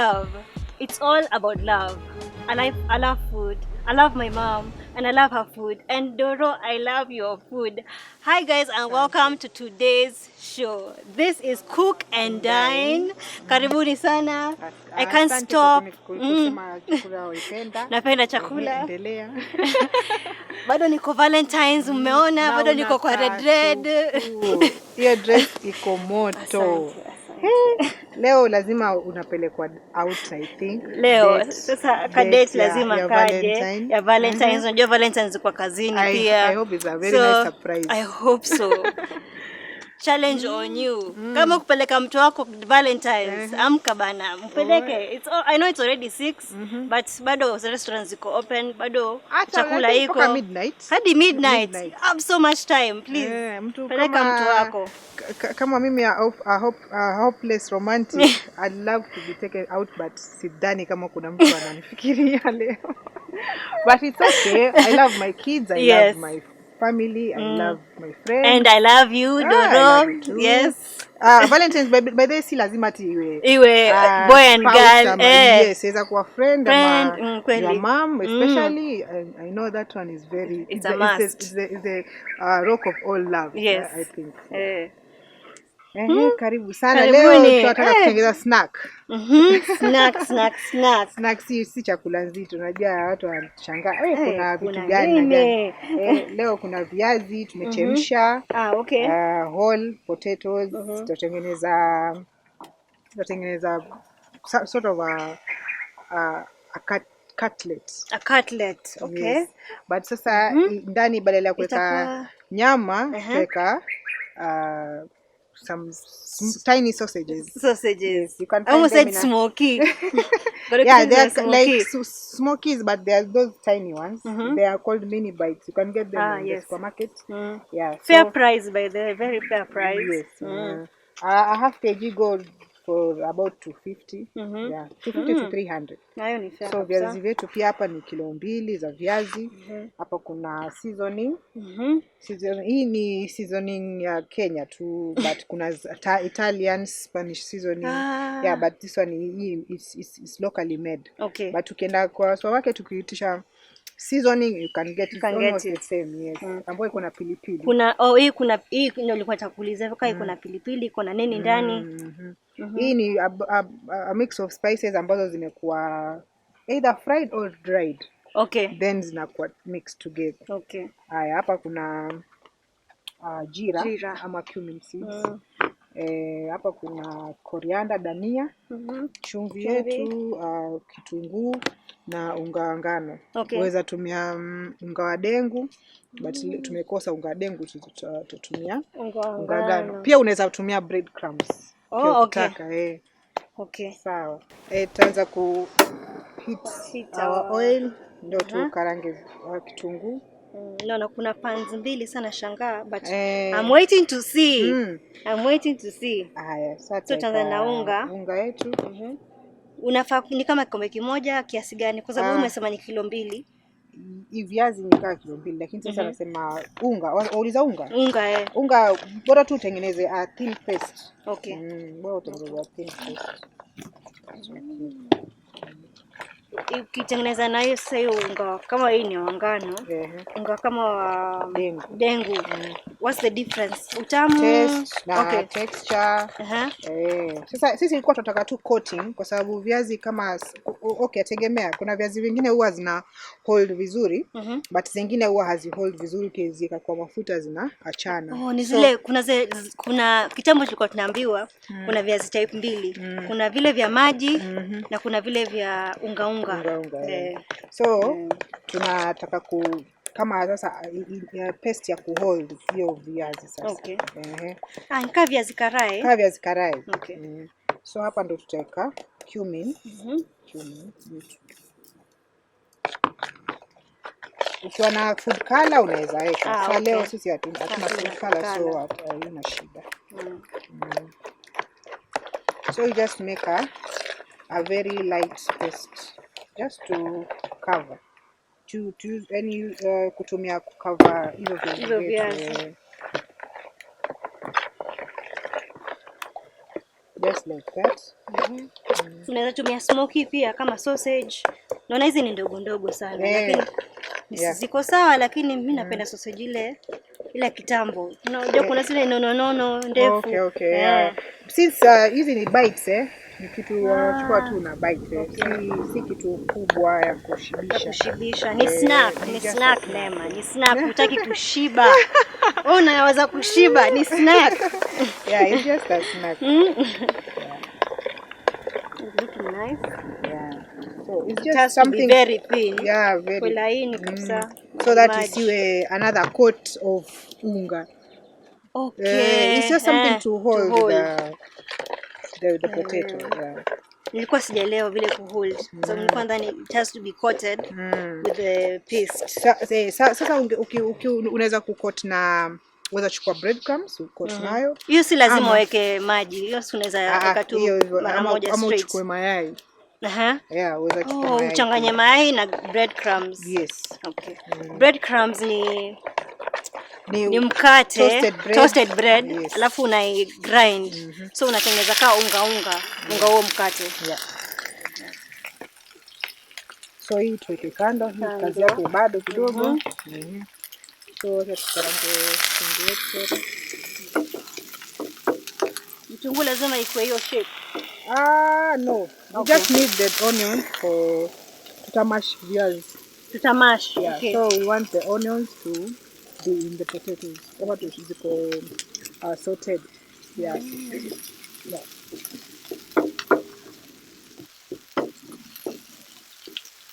Love. It's all about love. I love food. I love my mom and I love her food. And Doro, I love your food. Hi guys and welcome to today's show. This is Cook and Dine. Karibuni sana. I can't Asante kwa stop. Kusema chakula waipenda. Napenda chakula. Endelea. Bado niko Valentine's, umeona, Na bado niko kwa red unakaa red. tu. Hiyo dress iko moto. Asante, asante. Leo lazima unapelekwa out, I think. Leo Date, sasa date kadate lazima ya kaje Valentine. ya Valentines. Unajua Valentines kwa kazini pia. I hope it's a very nice surprise. I hope so. Challenge on you. Kama kupeleka mtu wako Valentines, amka bana, mpeleke. I know it's already 6, but bado restaurants ziko open, bado Hata chakula I think iko. mpaka midnight. Hadi midnight. Midnight. Have so much time, please. Eh, mtu Peleka mtu wako. Kama mimi a hopeless romantic, I'd love to be taken out, but sidhani kama kuna mtu ananifikiria leo. But it's okay. I love my kids. I love my family. I love my friends. And I love you, Ah, I Doro. love you too. Yes. Valentine's by the way, si lazima ati iwe Iwe boy and spouse girl. ama, yes, inaweza kuwa friend, Friend, ama kweli. your mom especially. I know that one is very It's it's a the, must. It's the rock of all love. Yes. I think. Karibu sana. Karibuni. Leo tunataka kutengeneza snack. Snack, snack, snack. Snack si chakula nzito. Unajua watu wanashangaa, kuna vitu kuna gani na nini? gani? Leo kuna viazi tumechemsha. Ah, okay. Whole potatoes. Tutatengeneza sort of a cutlet. A cutlet. Okay. Yes. But sasa ndani badala ya kuweka Itakuwa nyama tutaweka some tiny sausages. Sausages. Yes, you can I almost find them said in a smoky. But Yeah, they are smoky. like smokies, but they are those tiny ones. They are called mini bites. You can get them in the supermarket. Yeah, Fair so price, by the way, very fair price. Yes. A half kg go for about 250. Yeah, 250 to 300. Hayo ni fair So kabisa. viazi vyetu pia hapa ni kilo 2 za viazi. Hapa kuna seasoning. Season, hii ni seasoning ya Kenya tu, but kuna Italian, Spanish seasoning. Yeah, but this one it's locally made. Okay. But ukienda kwa supermarket ukiitisha seasoning you can get You can it get almost it. the same, yes. Ambayo iko na pilipili. Kuna oh, hii kuna hii ndio nilikuwa nataka kuuliza kama iko na pilipili, iko na nini ndani? Hii ni a mix of spices ambazo zimekuwa either fried or dried. Okay. Then zinakuwa mixed together. Okay. Haya, hapa kuna jira, Jira. ama cumin seeds. Hapa kuna coriander, dania, chumvi Chumvi. yetu, kitunguu na unga wa ngano. Okay. Waweza tumia unga wa dengu, but tumekosa unga wa dengu, tutatumia Unga wa unga wa ngano. ngano. Pia unaweza tumia bread crumbs. Oh, Pia okay. ukitaka, Okay. Sawa. Tutaanza ku heat Heat our oil ndio tukarange kitunguu. Naona kuna pans mbili sana, shangaa, but I'm waiting to see. I'm waiting to see. Haya, sasa So tutaanza na tutaweka unga. Unga yetu. Unafaa ni kama kikombe kimoja kiasi gani? Kwa sababu umesema ni kilo 2. Hii viazi ni kama kilo 2, lakini sasa nasema unga. Wauliza unga? Unga, eh. Unga bora tu utengeneze a thin paste. Okay. Bora utengeneze a thin paste. Ukitengeneza na hiyo sasa hiyo unga kama hii ni wa ngano, unga kama wa Dengu. dengu. What's the difference? Utamu? Taste na Okay. texture. Sasa sisi ilikuwa tunataka tu coating kwa sababu viazi kama okay, tegemea. Kuna viazi vingine huwa zina hold vizuri, but zingine huwa hazi hold vizuri, ukiziweka kwa mafuta zinaachana. Oh, ni zile kuna zile, kuna kitambo tulikuwa tunaambiwa kuna viazi type 2. Kuna vile vya maji na kuna vile vya unga unga. Unga unga, eh. So tunataka ku kama sasa paste ya kuhold hiyo viazi sasa. Okay. Ah, ni kama viazi karai. Kama viazi karai. Okay. So hapa ndo tutaweka cumin. Cumin yetu. Ukiwa na food color unaweza weka. Sasa leo sisi hatuna Hatuna food color, so color. haina shida. So you just make a very light paste just to cover. To use any, kutumia kucover hizo viazi Hizo vyetu, viazi. eh. Just like that. Tunaweza tumia smoky pia kama sausage. Naona hizi ni ndogo ndogo sana, Eh, lakini yeah. ziko sawa, lakini mi napenda sausage ile ile kitambo. Unajua kuna zile nono nono ndefu. Okay, Eh. yeah. Since hizi ni bites, eh, ni kitu wanachukua tu na bite, eh. Si kitu kubwa ya Ya kushibisha. kushibisha ni Eh, snack, ni ni just a snack snack. Neema, ni snack. Hutaki kushiba. Wewe unaweza kushiba, ni snack. Yeah, it's just a snack. It's looking nice. Yeah. So it's It just has to be something, very thin. yeah, very Kwa laini kabisa. so that Maji. isiwe another coat of unga. Okay. It's just something eh, to hold the potato. Yeah. Nilikuwa sijaelewa vile kuhold. So nilikuwa nadhani it has to be coated with the paste. Sasa unaweza kukot na, unaweza chukua breadcrumbs ukot nayo. Hiyo si lazima Ama- uweke maji. Hiyo si unaweza Ah, weka tu hiyo hivyo. mara Ama, moja ama straight. uchukue mayai. Aha. Yeah, unaweza chukua Oh, mayai uchanganye pia. mayai na breadcrumbs. Yes. Okay. Breadcrumbs ni Ni mkate, toasted bread. toasted bread, Yes. alafu unai grind. So unatengeneza kaa unga unga, unga huo mkate. Yeah. So hii tuweke kando, hii Kando. kazi yake bado kidogo. So wacha tukarange kitunguu yetu. Vitunguu lazima ikuwe hiyo shape. Ah, no. We Okay. just need the onion for tutamash viazi. Tutamash. Yeah. Okay. So we want the onions to be in the potatoes. Kama tu ziko sauteed. Yeah. Yeah.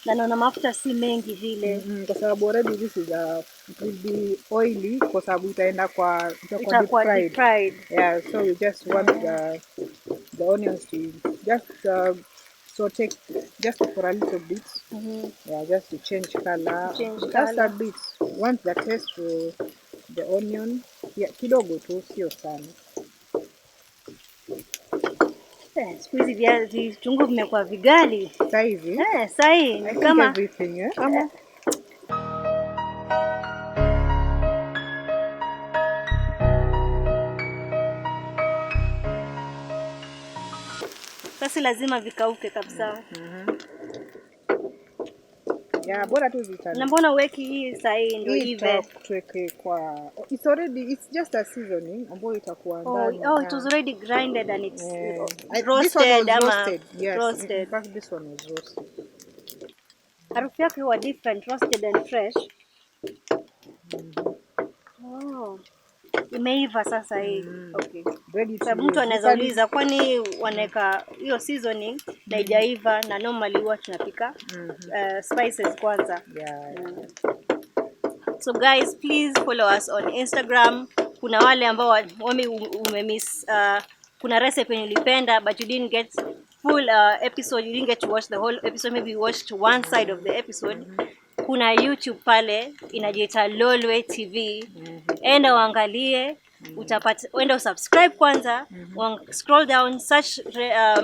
Na naona mafuta si mengi vile. Kwa sababu already this is it will be oily kwa sababu itaenda kwa itakuwa deep Itakuwa fried. deep fried. Yeah, so we just want the onions to just saute just for a little bit. Yeah, just to change color. Change just colour. a bit. Want the taste for the onion. Yeah, kidogo tu, sio sana. Eh, siku hizi viazi vitunguu vimekuwa vigali. Sasa hivi, Eh, sahi I ni think kama everything, eh? Ama sasa lazima vikauke kabisa. Yeah, bora tu zita. Na mbona uweki hii sahi ndio Hii ive? tuweke kwa, it's already, it's just a seasoning ambayo itakuwa Oh, ndani. oh, it was already grinded and it's Yeah. This one roasted was ama roasted. Yes. In roasted. fact, this one was roasted. Harufu yake huwa different roasted and fresh. Oh. Imeiva sasa hii. Okay. Ready to Sababu use. mtu anaweza You can- uliza kwani wanaweka hiyo seasoning na haijaiva, na normally huwa tunapika spices kwanza. Yeah. So guys, please follow us on Instagram. Kuna wale ambao umemiss kuna recipe yenye ulipenda but you didn't get full episode, you didn't get to watch the whole episode, maybe you watched one side of the episode. Kuna YouTube pale inajiita Lolwe TV. Enda uangalie, utapata, enda usubscribe kwanza, scroll down,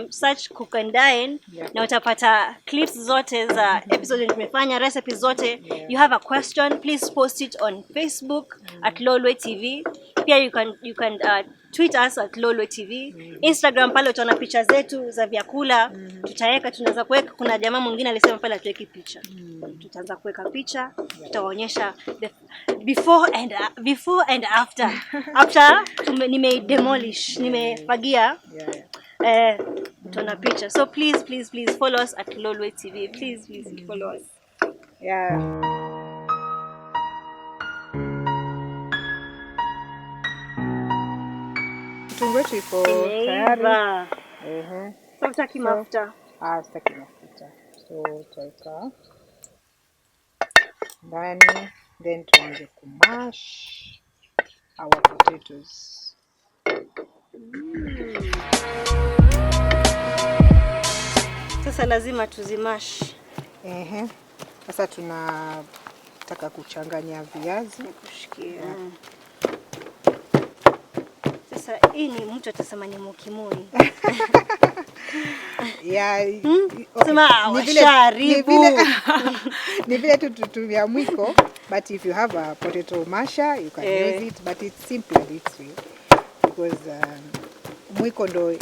search Cook and Dine Yeah. na utapata clips zote za episode yenye tumefanya, recipes zote. You have a question, please post it on Facebook at Lolwe TV. Pia you can tweet us at Lolwe TV. Instagram pale utaona picha zetu za vyakula. Tutaweka, tunaweza kuweka. Kuna jamaa mwingine alisema pale hatuweki picha. Tutaanza kuweka picha, tutawaonyesha the before and after. After nime demolish, nimefagia. Yeah. Eh, utaona picha. So please, please, please follow us at Lolwe TV. Please, please follow us. Yeah. Kitunguu yetu iko tayari. Imeiva. Ehe. So hutaki mafuta. Ah, sitaki mafuta. So tutaweka ndani, then tuanze kumash our potatoes. Sasa lazima tuzimash. Ehe. Sasa tunataka kuchanganya viazi. Nikushikie. Sasa hii ni mtu atasema ni mukimui. Yeah, okay. Sema, Ni vile- washaribu. Ni vile tu tutumia mwiko, but if you have a potato masher you can Eh. use it, but it's simpler this way because mwiko ndo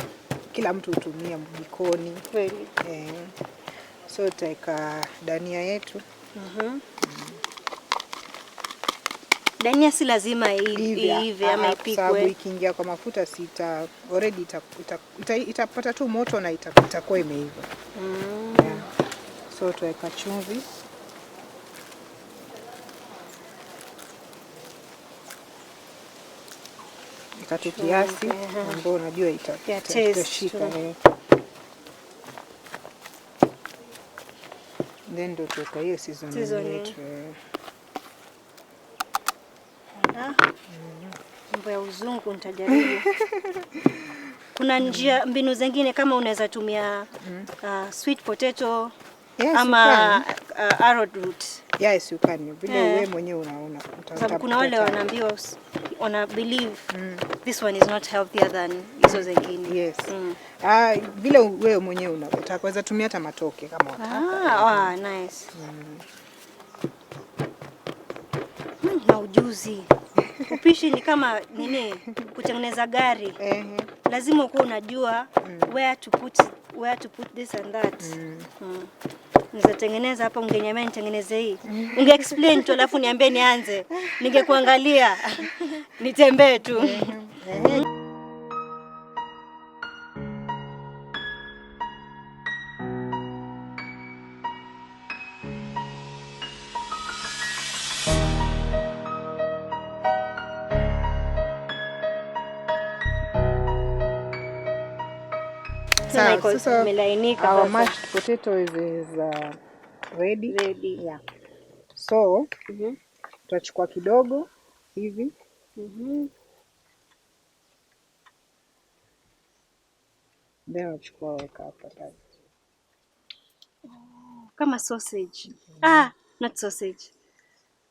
kila mtu hutumia jikoni. Kweli. Eh, so tutaweka dania yetu. Dania si lazima Iive, iive ama ah, kwa sababu ipikwe. ikiingia kwa mafuta sita already itapata tu moto na itakuwa imeiva. Yeah. So tutaweka chumvi. Weka tu kiasi ambao unajua Ya taste itashika. tu. Eh. Then ndo tuweka hiyo seasoning Seasoning. yetu. Eh. Ah, mambo ya uzungu nitajaribu. Kuna njia mbinu zingine kama unaweza tumia sweet potato Yes, ama you can. Arrowroot. Yes, you can. Vile Eh. wewe mwenyewe unaona. Sababu kuna wale wanaambiwa wana believe this one is not healthier than hizo zingine. Yes. Ah, vile wewe mwenyewe unataka, waweza tumia hata matoke kama wataka. Ah, nice. Na ujuzi. Upishi ni kama nini, kutengeneza gari. Lazima ukuwe unajua where to put this and that. Unaweza tengeneza hapa, ungeniambia nitengeneze hii. Unge explain tu alafu niambie nianze. Ningekuangalia. Nitembee tu. Sawa, sasa Imelainika our sasa. mashed potato is ready. Ready. Yeah. So, tutachukua kidogo hivi. Then unachukua weka hapa ndani. Kama sausage. Ah, not sausage.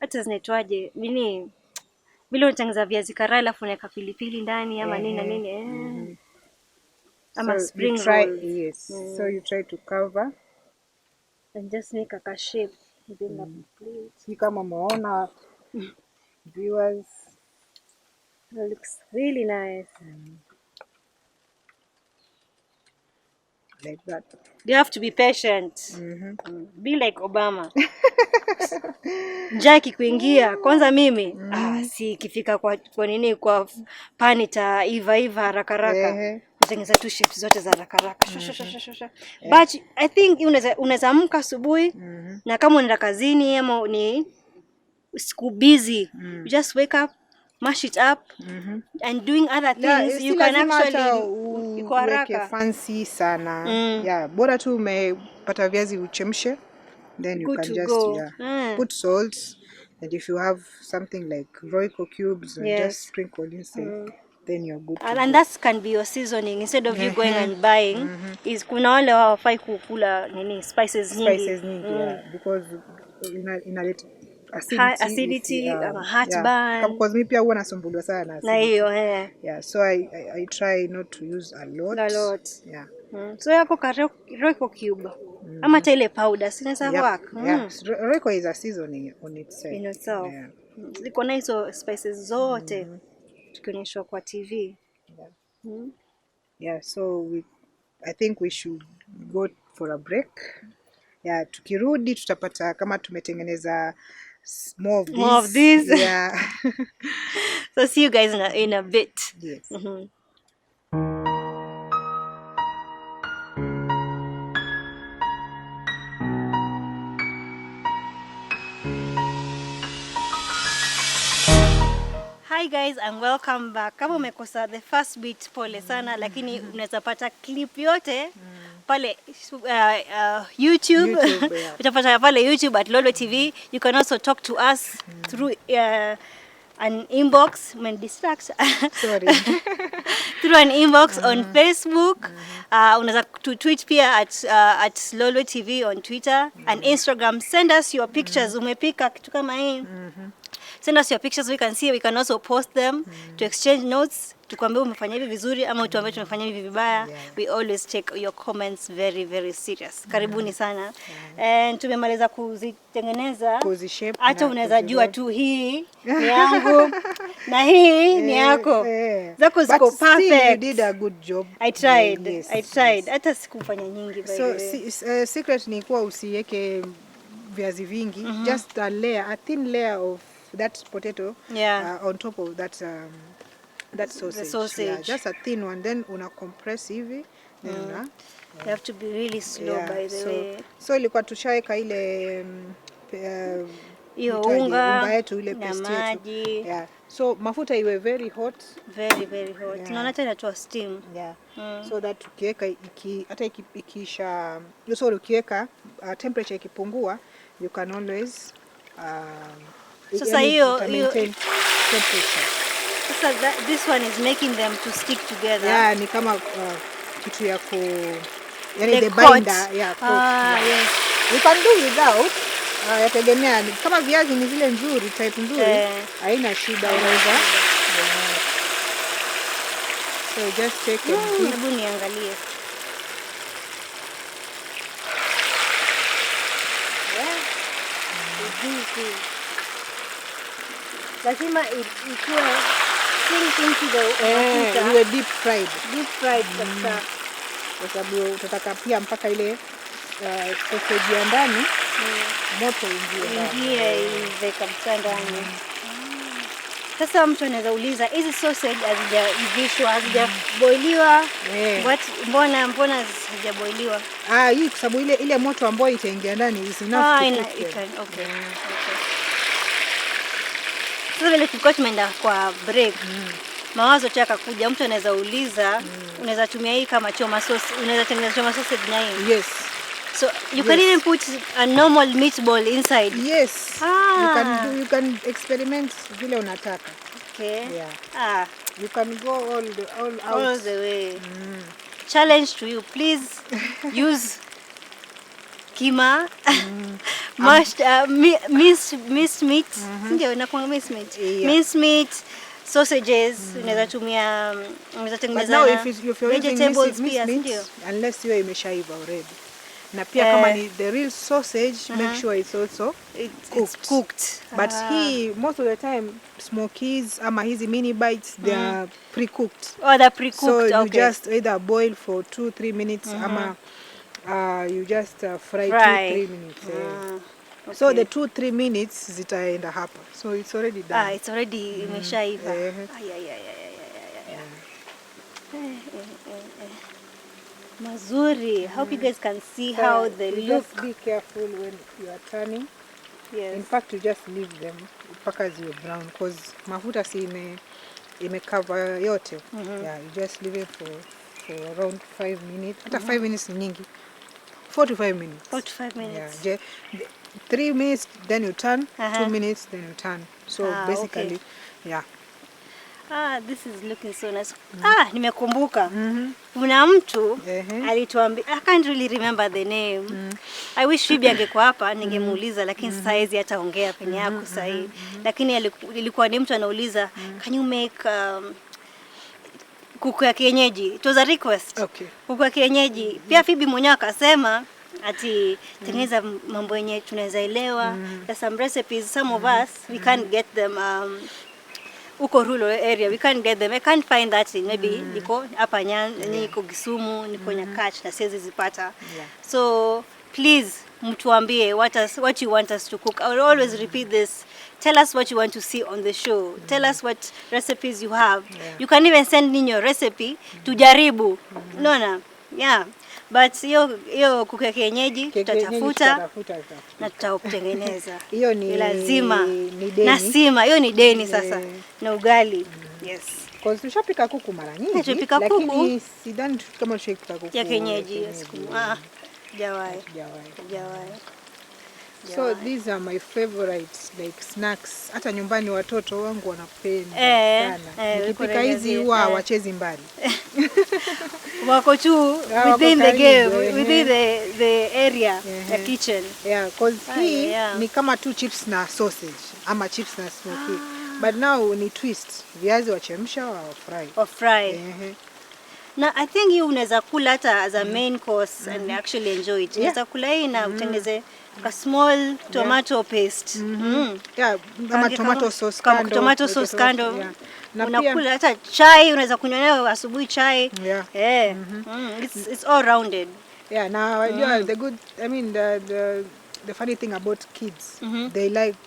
Hata zinaitwaje? Nini? Vile unatengeneza viazi karai alafu unaweka pilipili ndani ama nini na nini. Ama So spring you try, rolls. Yes. So you try to cover. And just make a shape within the plate. Si kama umeona viewers. It looks really nice. Like that. You have to be patient. Be like Obama. Njaa ikikuingia kwanza mimi si ikifika kwa nini kwa pan itaiva iva haraka haraka. Natengeneza tu shapes zote za haraka haraka. Shwa, shwa, shwa, shwa, shwa. But I think unaweza amka asubuhi na kama unaenda kazini ama ni siku busy, you just wake up, mash it up and doing other Na, things si you can lazima hata actually iko uweke haraka. fancy sana. Yeah, bora tu umepata viazi uchemshe, then you Good can to just go. yeah, put salt, and if you have something like Royco cubes and just sprinkle inside, then you're good to And, go. and that can be your seasoning instead of you going and buying. Is kuna wale hawafai kukula nini spices nyingi. Spices nyingi, yeah, because inaleta acidity, Acidity, if, ama heartburn. Yeah. Because mi pia huwa nasumbuliwa sana na Na acidity. hiyo eh. Yeah, so I try not to use a lot. A lot. Yeah. So yako ka Royco cube ama hata ile powder si inaweza Yep. work. Yeah. Royco is a seasoning on itself. In itself. Yeah. Ziko na hizo spices zote tukionyeshwa kwa TV. Yeah. Yeah, so I think we should go for a break. Yeah, tukirudi tutapata kama tumetengeneza more of this. More of this. Yeah. So see you guys in a bit. Yes. Hi guys and welcome back. Kama umekosa the first bit, pole sana, lakini unaweza pata clip yote pale YouTube. YouTube, yeah. Utapata pale YouTube at Lolwe TV. You can also talk to us through an inbox. When distract. Sorry. Through an inbox on Facebook. Unaweza to tweet pia at Lolwe TV on Twitter and Instagram. Send us your pictures. Umepika kitu kama hii. Send us your pictures, we can see, we can also post them to exchange notes. Tukwambie umefanya hivi vizuri ama utuambie tumefanya hivi vibaya. We always take your comments very very serious. Karibuni sana. And tumemaliza kuzitengeneza. Kuzishape Hata na unaweza jua kuziroll. tu hii ni yangu. Na hii ni Eh, yako. eh. Zako ziko But still you perfect. did a good job. I tried. Yes, I tried. yes. Hata sikufanya nyingi, by the So way. secret ni kuwa usiweke viazi vingi, just a layer, a thin layer of that potato on top of that sausage. Sausage. Yeah, just a thin one, then una compress hivi, then una You have to be really slow, by the so, way. So ilikuwa tushaweka ile Hiyo inaitwaje? unga Unga yetu, ile na paste yetu. maji. Yeah. So mafuta iwe very hot. Very, very hot. Yeah. Naona hata inatoa steam. Yeah. So that ukiweka hata ikiisha, sorry, ukiweka temperature ikipungua, you can always Sasa yani ita maintain temperature. Sasa this one is making them to stick together. Yeah, ni kama kitu ya ku yani The the coat. Binder, yeah, coat, Ah, yeah. yes. You can do without, yategemea kama viazi ni zile nzuri, type nzuri, haina shida, unaweza, yeah. So just take and dip. Hebu niangalie. Yeah. Juicy. Lazima ikuwe sink into the Eh, mafuta. iwe deep fried. Deep fried kabisa. Kwa sababu utataka pia mpaka ile sausage ya ndani moto ingie ndani. Ingie ive kabisa ndani. Sasa mtu anaweza uliza, hizi sausage hazijaivishwa, hazijaboiliwa. Eh. What, mbona hazijaboiliwa? Ah, hii kwa sababu ile moto ambayo itaingia ndani is enough Ah, to cook them. okay. Sasa vile tulikuwa tumeenda kwa break, mawazo tu yakakuja, mtu anaweza uliza, unaweza tumia hii kama choma sauce, unaweza tengeneza choma sausage na hii. Yes. So you can even put a normal meatball inside. Yes. You can Ah. you can experiment vile unataka. Okay. Yeah. Ah, You can go all out. All the way. Challenge to you, please use kima, mashed minced meat. Ndio inakuwa minced meat. Yeah. Minced meat sausages, unaweza tumia, unaweza But tengeneza now na if you're using vegetables minced pia, si meat, ndio? unless hiyo imeshaiva already. Na pia kama Eh. ni the real sausage, make sure it's also cooked. It's cooked. But Ah. hii most of the time smokies ama hizi mini bites, they are pre-cooked. Oh, they're pre-cooked. So you Okay. just either boil for 2-3 minutes ama you just fry, Fry. 2-3 minutes. Eh. Ah, So okay. the 2-3 minutes zitaenda hapa. So it's already done. Ah, it's already imeshaiva. Eh. Ay, ay, ay, ay, ay, ay, ay, ay. Eh, eh, eh, eh. Mazuri. Hope you guys can see So how they you look. just be careful when you are turning. Yes. In fact, you just leave them mpaka ziwe brown, cause mafuta si ime cover yote. Yeah, you just leave it for around 5 minutes. Hata 5 minutes ni nyingi. 4 to 5 minutes. 4 to 5 minutes. Yeah, 3 minutes then you turn, 2 minutes then you turn. So Ah, okay. basically, yeah. Ah, this is looking so nice. Ah, nimekumbuka. Kuna mtu alituambia, I can't really remember the name. I wish Phoebe angekuwa hapa ningemuuliza, lakini sasa hizi hataongea penye yako sasa hii. Lakini ilikuwa ni mtu anauliza, can you make kuku ya kienyeji? It was a request. Okay. Kuku ya kienyeji. Pia Phoebe mwenyewe akasema ati tengeneza mambo yenye tunaweza elewa. There's some recipes, some of us we can't get them huko rural area, we can't get them. I can't find that in maybe niko hapa niko Kisumu, niko Nyakach na siwezi zipata. So please mtuambie what you want us to cook. I will always repeat this. Tell us what you want to see on the show. Tell us what recipes you have. You can even send in your recipe tujaribu. Unaona? Yeah. But hiyo kuku ya kienyeji Kienyeji tutatafuta tutatafuta, tutatafuta. Na tutautengeneza. Hiyo ni lazima. Ni deni. Na sima, hiyo ni deni sasa. Eh. Na ugali. Yes. Cause tushapika kuku mara nyingi. Tumepika lakini kuku. sidhani kama tushapika kuku Ya kienyeji. ya Siku. Ah, jawahi. Hajawahi. Hajawahi. So these are my favorite like snacks. Hata nyumbani watoto wangu wanapenda Eh, sana. eh, Nikipika hizi huwa hawachezi mbali. Wako tu Wako within the karibu, game, eh. within the area, the kitchen. Yeah, cause Ah, hii ni kama tu chips na sausage ama chips na smoky. But now ni twist. Viazi wachemsha wa fry. Or fry. Ehe. Na I think hii unaweza kula hata as a main course and actually enjoy it. Unaweza kula hii na utengeze a small tomato paste. Yeah, ama Kange tomato sauce kama kando, tomato weke sauce kando. Yeah. Na Unakula pia hata chai unaweza kunywa nayo asubuhi chai. Yeah. Eh. It's all rounded. Yeah, na wajua the good, I mean, the funny thing about kids, they like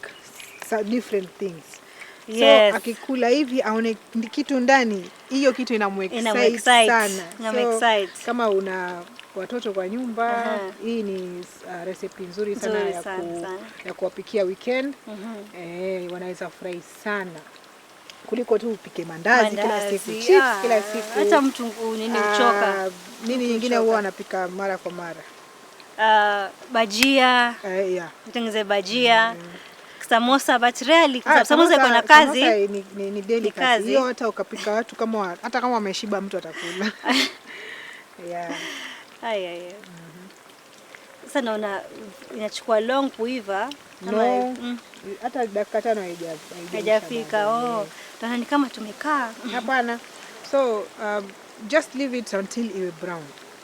different things. Yes. So akikula hivi aone kitu ndani, hiyo kitu inamuexcite Inamuexcite. sana. Inamuexcite. So kama una watoto kwa nyumba, hii ni recipe nzuri sana Nzuri ya, sana, sana. ya kuwapikia weekend. Wanaweza furahi sana kuliko tu upike mandazi, kila siku, Mandazi, chips ah, kila siku. Hata mtu nini uchoka. Ah, nini nyingine huwa wanapika mara kwa mara? Bajia, Yeah. utengeze bajia. Samosa, but rarely kwa Ah, sababu samosa iko na kazi. Samosa ni daily Ni kazi. kazi. Hiyo hata ukapika watu kama hata kama wameshiba mtu atakula. Yeah. Ay, ay, ay. Sasa naona inachukua long kuiva. Ama- No. Hata dakika 5 Haijafika. bado. Oh, naona ni kama tumekaa. Hapana. So just leave it until iwe brown.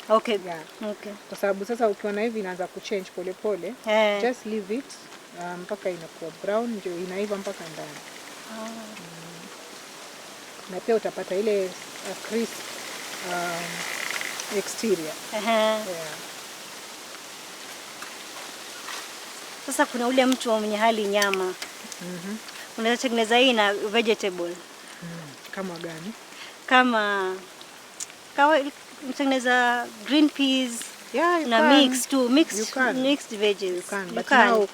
Okay. Yeah. Okay. Kwa sababu sasa ukiona hivi inaanza kuchange pole pole. Eh. Just leave it mpaka inakuwa brown, ndio inaiva mpaka ndani. Na pia utapata ile crisp exterior. Ehe. Yeah. Sasa kuna ule mtu mwenye hali nyama. Unaweza tengeneza hii na vegetable. Kama gani? Kama mtengeneza green peas Yeah, you na can. mix tu You mixed can. mixed veggies. You can. You But can. now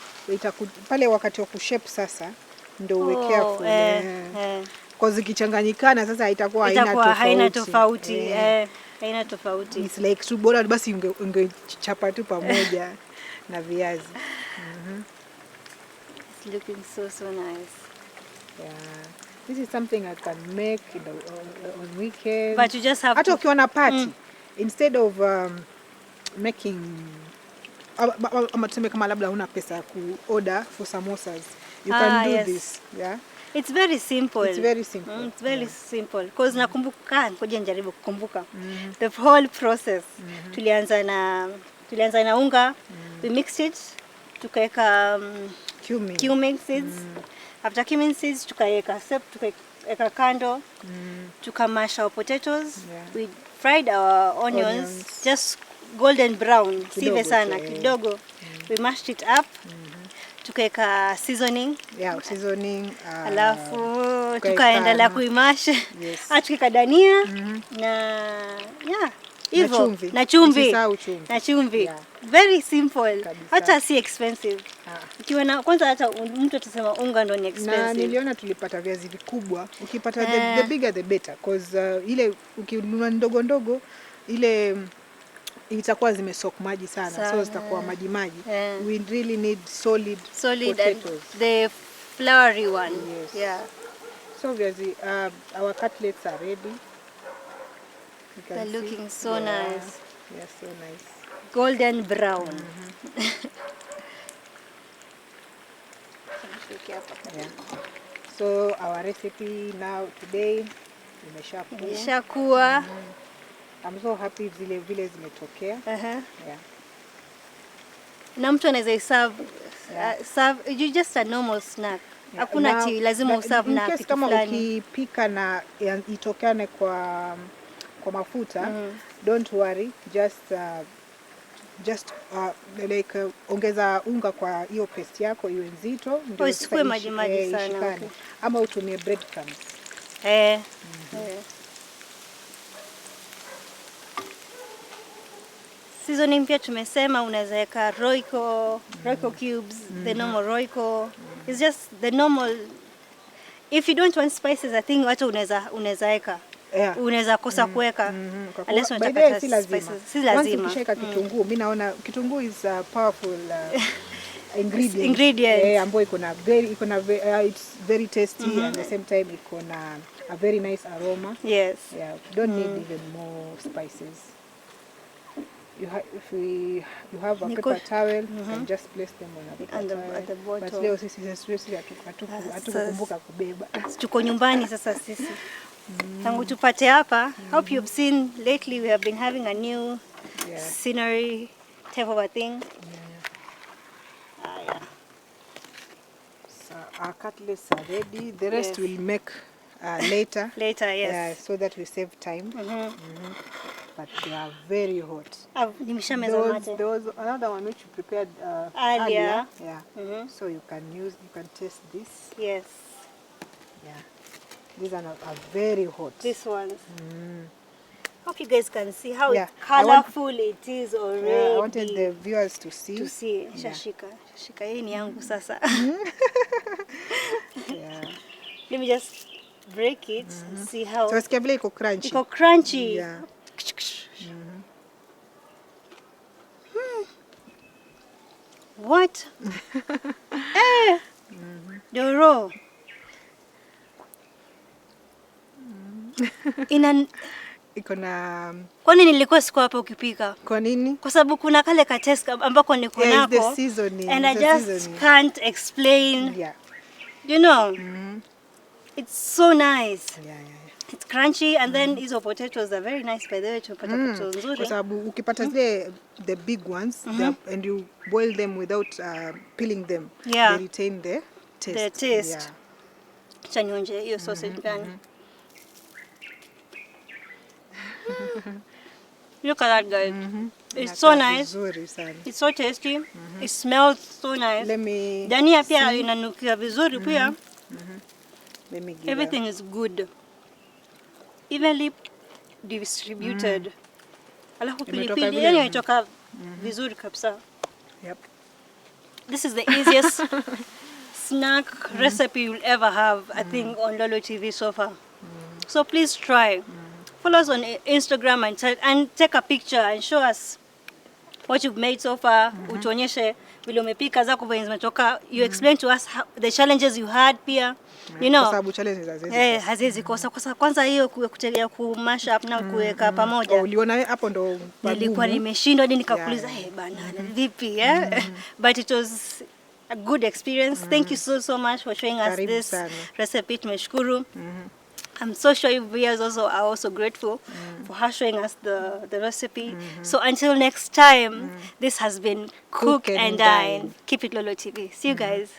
pale wakati wa kushape sasa ndio uwe Oh, careful. eh. Kwa zikichanganyikana sasa itakuwa haina Itakuwa tofauti. haina tofauti. Eh. Haina tofauti. It's like tu bora basi ungechapa tu pamoja na viazi. It's looking so so nice. Yeah. This is something I can make on weekend. But you just have Hata to ukiwa na party, instead of making ama tuseme kama labda huna pesa ya kuorder for samosas, you can do yes. this. Yeah. It's very simple. It's very simple. It's very simple. Cause nakumbuka, ngoja nijaribu kukumbuka. The whole process. Tulianza na unga, we mixed it, tukaweka Cumin. Cumin seeds. After cumin seeds tukaweka tukaweka kando. Tukamash our potatoes. Yeah. We fried our onions, Onions. Just golden brown, sive Kidogo sana tu, eh. kidogo. We mashed it up. Tukaweka seasoning. Yeah, seasoning. Alafu tukaweka tukaendelea kuimash. Yes. Tukaweka dania na yeah, hivyo. Chumvi. Na chumvi. Usisahau chumvi. Na chumvi. Yeah. Very simple. Kabisa. Hata si expensive. Ah. Ukiwa na kwanza hata mtu atasema unga ndo ni Na expensive. niliona tulipata viazi vikubwa. Ukipata Eh. the bigger the better, cause ile ukinunua ndogo ndogo ile itakuwa zimesoak maji sana, Sana. so zitakuwa maji maji. Eh. We really need solid, Solid and potatoes. the floury one. Yes. Yeah. So viazi, our cutlets are ready. You can They're see. looking so Yeah. nice. They're so nice. Golden brown. Yeah. So our recipe now today imeshakuwa. Imeshakuwa. I'm so happy zile vile zimetokea. Yeah. Na mtu anaweza iserve serve you just a normal snack. Hakuna Na- ati lazima userve in na case kitu kama fulani. ukipika na itokane kwa mafuta, don't worry, just like ongeza unga kwa hiyo paste yako iwe nzito ndio Oh, isikuwe sasa maji maji sana, ishikane. okay. Ama utumie breadcrumbs. Eh. Seasoning pia tumesema unaweza weka Royco cubes, the normal Royco. It's just the normal. If you don't want spices, I think hata unaweza weka. Yeah. Unaweza kosa kuweka. Kwa Unless kuwa- by unataka the way, hata si lazima. spices. Si Once lazima. ukishaeka kitunguu, mi naona kitunguu is a powerful ingredient. Ingredient. Eh, ambayo iko na very iko na it's very tasty and at the same time iko na a very nice aroma. Yes. Yeah, you don't need even more spices. If you have a paper towel, you can just place them on a paper towel. At the But bottom. leo sisi hatukukumbuka kubeba. Tuko nyumbani sasa sisi. Tangu tupate hapa, hope you've seen lately we have been having a new scenery type of a thing. Ah, yeah. So our cutlets are ready. The rest we'll make later. Later, yes. Yeah, so that we save time. But they are very hot. Ah, nimeshameza mate. There was another one which you prepared Earlier. Earlier. Yeah. So you can taste this. Yes. Yeah. These are very hot. This ones. Hope you guys can see how colorful it is already. Yeah, I wanted the viewers to see. To see. Shashika. Shashika, hii ni yangu sasa. Let me just break it and see how So sikia vile iko crunchy. Iko crunchy. Yeah. What? Eh. Doro. Ina Iko na Kwani nilikuwa siku hapa ukipika? Kwa nini? Kwa sababu kuna kale ka taste ambako niko Yeah, it's the nako. seasoning, And I the just seasoning. can't explain. You know? It's so nice. It's crunchy and then hizo potatoes are very nice, by the way. Tumepata potatoes nzuri. Kwa sababu ukipata zile the big ones and you boil them without peeling them, they retain the taste. The taste. Yeah. Acha nionje hiyo sausage gani. Look at that, guys. It's so Inakaa nice. Vizuri sana. It's so tasty. It smells so nice. Let me Dania pia inanukia vizuri pia. Let me give Everything is good. Evenly distributed. Alafu Imetoka pilipili vile- yani imetoka vizuri kabisa. Yep. This is the easiest snack recipe you'll ever have, I think, on Lolo TV so far. So please try. Follow us on Instagram and take a picture and show us what you've made so far. Utuonyeshe vile umepika zako venye zimetoka. You explain to us the challenges you had pia. You know. Kwa sababu challenges haziwezi Eh, kosa. haziwezi kosa. Kwa sababu kwanza hiyo ya ku mash up na kuweka pamoja. Oh, uliona hapo ndo Nilikuwa pagumu. nimeshindwa hadi nikakuuliza, Yeah. "Hey, bana, vipi eh?" But it was a good experience. Thank you so so much for showing us Karibu this sana. Recipe. Tumeshukuru. I'm so sure you viewers also are also grateful for her showing us the recipe. So until next time, this has been Cook, Cook and and Dine. Dine. Keep it Lolo TV. See you guys.